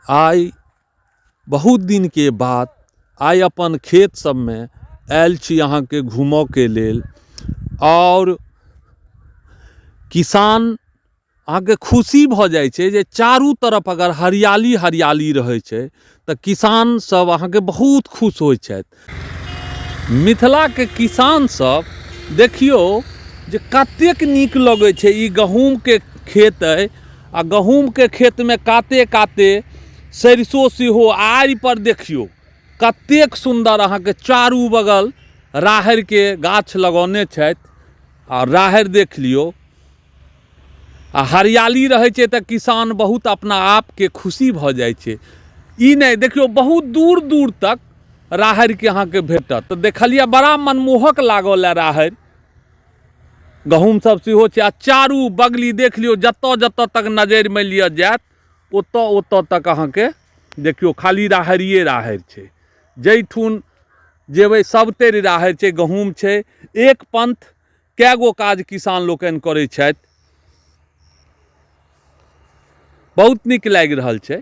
आइ बहुत दिनके बाद आइ अपन खेत सबमे आयल छी अहाँके घूमऽके लेल आओर किसान अहाँके खुशी भऽ जाइ छै जे चारू तरफ अगर हरियाली हरियाली रहै छै तऽ किसान सब अहाँके बहुत खुश होइ छथि। मिथिलाके किसान सब देखियौ जे कतेक नीक लगै छै ई गहूँमके खेत अइ आ गहूँमके खेतमे काते काते सरिसो सेहो आड़िपर देखियौ कतेक सुन्दर अहाँके चारू बगल राहड़िके गाछ लगौने छथि आ राहड़ि देख लियौ। आ हरियाली रहै छै तऽ किसान बहुत अपना आपके खुशी भऽ जाइ छै। ई नहि देखियौ बहुत दूर दूर तक राहड़िके अहाँके भेटत तऽ देखलियै बड़ा मनमोहक लागल हँ राहड़ि। गहूँम सब सेहो छै आ चारू बगली देख लियौ जतऽ जतऽ तक नजरि मानि लिअ जायत ओतऽ ओतऽ तक अहाँके देखियौ खाली राहड़िये राहड़ि छै। जाहिठुन जेबै सबतरि राहड़ि छै गहूँम छै। एक पंथ कए गो काज किसान लोकनि करै छथि। बहुत नीक लागि रहल छै।